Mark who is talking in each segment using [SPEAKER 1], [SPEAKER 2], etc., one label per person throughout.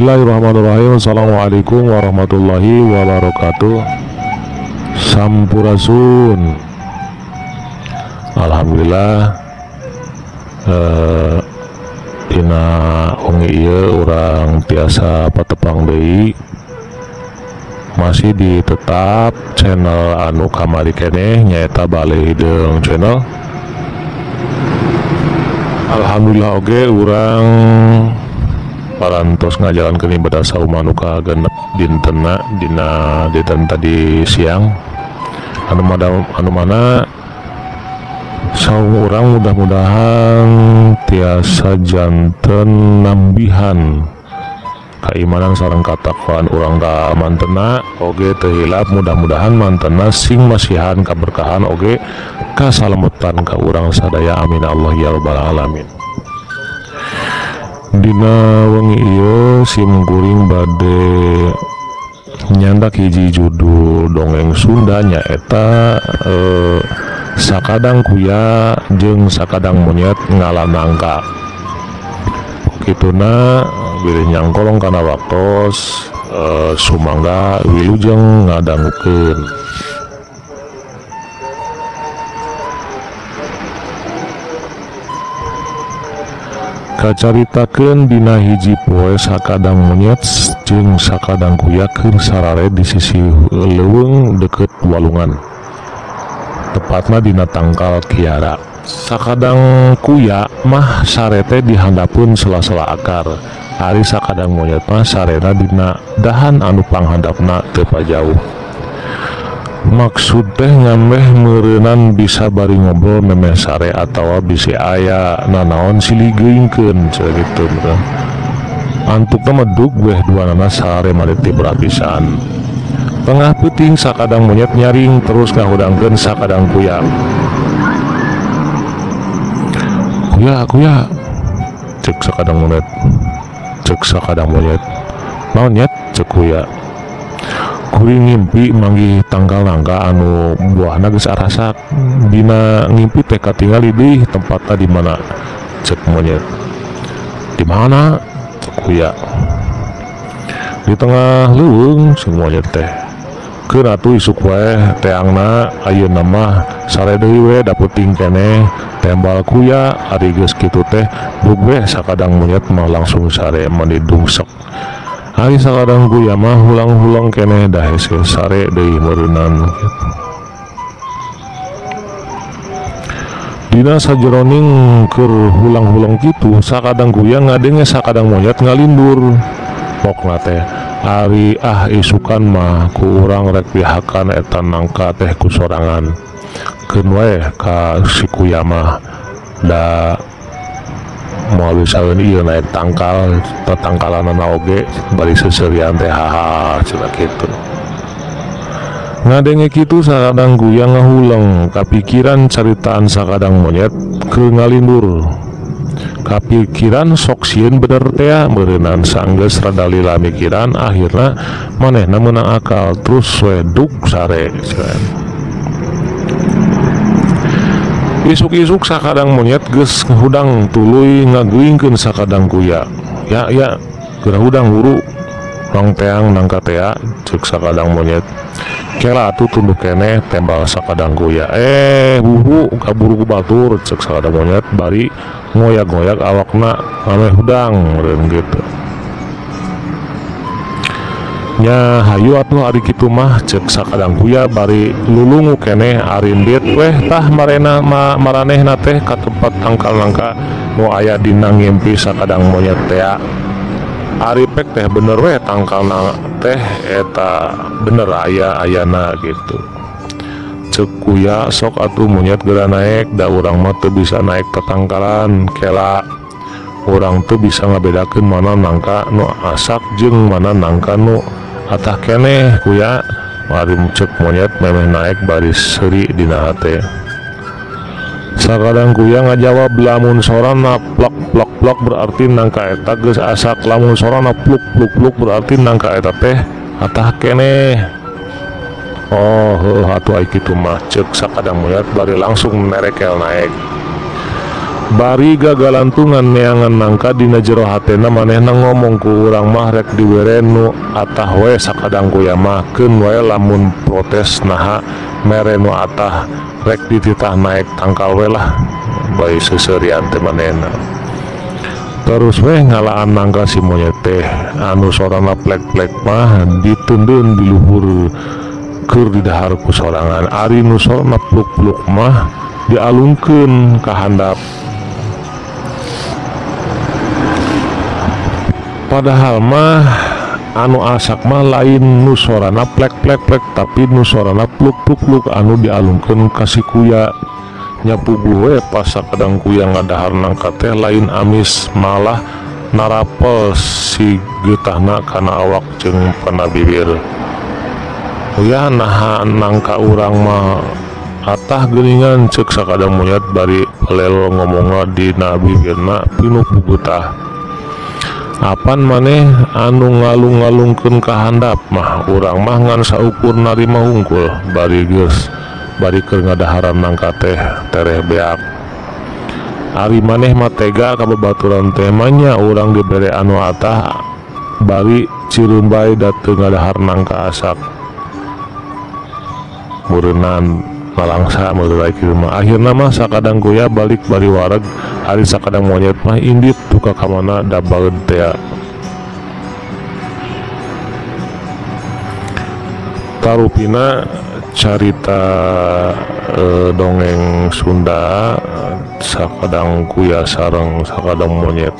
[SPEAKER 1] Bismillahirrahmanirrahim. Assalamualaikum warahmatullahi wabarakatuh. Sampurasun. Alhamdulillah, dina wengi ieu urang tiasa patepang deui, masih di tetap channel anu kamari keneh, nyaeta Bale Hideung Channel. Alhamdulillah oge urang parantos ngajalankeun ibadah saum anu kagenep dintena dina dinten tadi siang, anu mana saum urang mudah-mudahan tiasa janten nambihan keimanan sareng katakwaan urang ka mantena oge teu hilap, mudah-mudahan mantena sing masihan kaberkahan oge kasalametan ka urang sadaya, amin Allah ya rabbal alamin. Dina wengi ieu sim kuring bade nyandak hiji judul dongeng Sunda, nyaeta Sakadang Kuya jeung Sakadang Monyet Ngala Nangka. Kituna bilih nyangkolong kana waktos, sumangga wilujeng ngadangukeun. Kacaritakeun dina hiji poe sakadang monyet jeung sakadang kuya keur sarare di sisi leuweung deukeut walungan, tepatna dina tangkal kiara. Sakadang kuya mah sare teh dihandapeun sela-sela akar, ari sakadang monyet mah sarena dina dahan anu panghandapna teu pajauh. Maksud teh ngameh meureunan bisa bari ngobrol memeh sare atawa bisi aya nanaon silih geuingkeun cenah kitu. Antukna medug weh duanana sare maliti berapisan. Tengah peuting sakadang monyet nyaring terus ngahudangkeun sakadang kuya. Kuya, kuya, cek sakadang monyet. Cek sakadang monyet. Naon nyet? Cek kuya. Kuring ngimpi manggih tangkal nangka anu buahna geus arasak. Dina ngimpi teh katingali deui tempatna di mana? Cek monyet. Di mana? Cek kuya. Di tengah leuweung si monyet teh. Keun atuh isuk wae teangna, ayeuna mah sare deui we da peuting keneh. Tembal kuya ari geus kitu teh bug we sakadang monyet mah langsung sare mani dungsek. Ari sakadang kuya mah hulang-hulang keneh da hese sare deui meureunnan. Dina sajeroning keur hulang-hulang kitu sakadang kuya ngadenge sakadang monyet ngalindur. Pokna teh ari ah isukan mah ku urang rek pihakan eta nangka teh ku sorangan. Keun wae ka si kuya mah da moal bisaeun ieu naek tangkal, tatangkalanana oge bari seuseurian teh haha cenah kitu. Ngadenge kitu sakadang kuya ngahuleng, kapikiran caritaan sakadang monyet keur ngalindur. Kapikiran sok sieun bener tea meureunnan sanggeus rada lila mikiran, akhirna manehna meunang akal terus we duk sare. Isuk-isuk sakadang monyet geus hudang tuluy ngageuingkeun sakadang kuya. Ya ya, geura hudang huru rong teang nangka tea, ceuk sakadang monyet. Kela atuh tunduh keneh tembal sakadang kuya. Buru kaburu ku batur, ceuk sakadang monyet bari ngoyak-ngoyak awakna ameh hudang meureun kitu. Nya hayu atuh ari kitu mah, ceuk sakadang kuya bari lulungu keneh arindit weh tah marena maranehna teh ka tempat tangkal nangka nu aya dina ngimpi sakadang monyet tea. Ari pek teh bener weh tangkal teh eta bener aya ayana gitu. Ceuk kuya sok atuh monyet geura naek da urang mah teu bisa naek tatangkalan kela. Urang teu bisa ngabedakeun mana nangka nu asak jeung mana nangka nu atah keneh kuya. Mari ceuk monyet memeh naek bari seuri dina hate. Sakadang kuya ngajawab lamun sorana plok plok plok berarti nangka eta geus asak, lamun sorana pluk pluk pluk berarti nangka eta teh atah keneh. Oh heuh atuh ai kitu mah, ceuk sakadang monyet bari langsung nerekel naek. Bari gagalantungan neangan nangka dina jero hatena manehna ngomong ku urang mah rek diwere nu atah we sakadang kuya mah keun wae lamun protes naha mere nu atah rek dititah naek tangkal we lah bae seuseurian teh manehna. Terus weh ngalaan nangka si monyet teh anu sorana plek-plek mah diteundeun di luhur keur didahar ku sorangan, ari nu sorana pluk-pluk mah dialungkeun ka handap. Padahal mah anu asak mah lain nu sorana plek-plek-plek tapi nu sorana pluk-pluk-pluk anu dialungkeun ka si kuya. Nyapuguh we pas sakadang kuya ngadahar nangka teh lain amis malah narapel si getahna kana awak jeung kana bibir. Kuya naha nangka urang mah atah geuningan ceuk sakadang monyet bari lel ngomongna dina bibirna pinuh ku getah. Apan maneh anu ngalung-ngalungkeun ka handap mah urang mah ngan saukur narima hungkul bari geus bari keur ngadaharan nangka teh tereh beak. Ari maneh mah tega ka babaturan teh manya urang dibere anu atah bari cirumbay da teu ngadahar nangka asak. Meureunnan malangsa meureun kieu mah. Akhirna mah sakadang kuya balik bari wareg, ari sakadang monyet mah indit duka ka mana da baeud tea. Tarupina carita dongeng Sunda sakadang kuya sareng sakadang monyet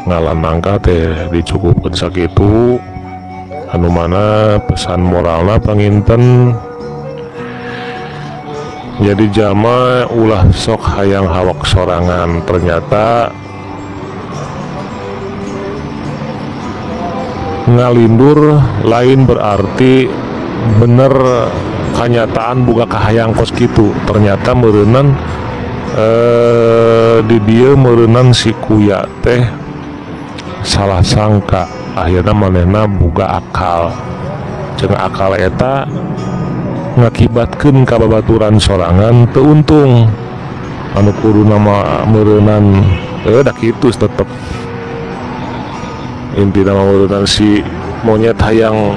[SPEAKER 1] ngalan nangka teh dicukupkeun sakitu, anu mana pesan moralna panginten jadi jama ulah sok hayang hawak sorangan. Ternyata ngalindur lain berarti bener kanyataan buka kahayang kos kitu. Ternyata meureunan di dieu meureunan si kuya teh salah sangka, akhirna manehna boga akal jeung akal eta ngakibatkeun ka babaturan sorangan teu untung anu kuduna mah meureunan da kitu tetep intina mah meureunan si monyet hayang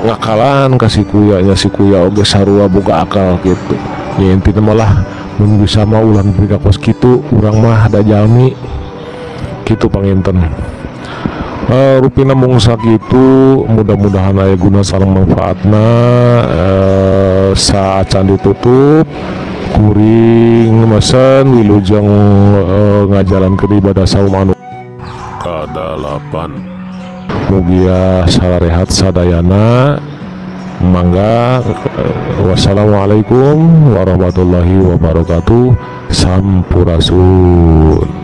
[SPEAKER 1] ngakalan ka si kuya nya, si kuya oge sarua boga akal gitu nya. Intina malah mun bisa mah ulah nepi ka kos kitu urang mah da jalmi kitu panginten. Rupina mung sakitu, mudah-mudahan aya guna sareng manfaatna. Saacan ditutup kuring mesen wilujeng ngajalankeun ibadah saum anu
[SPEAKER 2] kadalapan.
[SPEAKER 1] Mugia sararehat sadayana. Mangga, wassalamualaikum warahmatullahi wabarakatuh. Sampurasun.